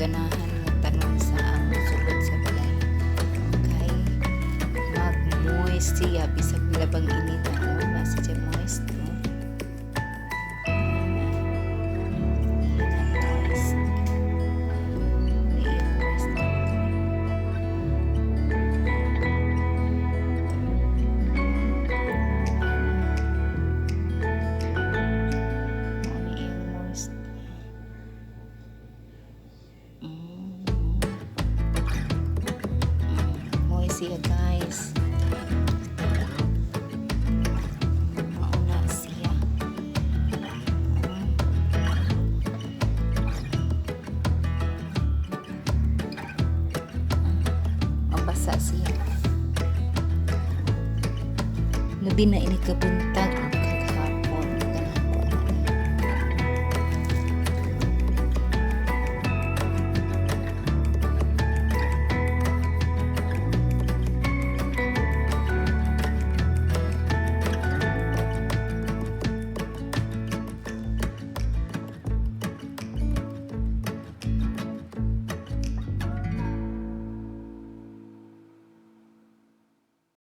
Ganahan nga tanom sa among sulod sa balay. Kay mag-moist siya bisag labang inita, no? Nasa siya moist, no? Ayan, moist. Ayan, moist. Mao ni iyang moist. Moist siya, guys. Mao na siya. Mabasa siya. Labi na ini kabuntag.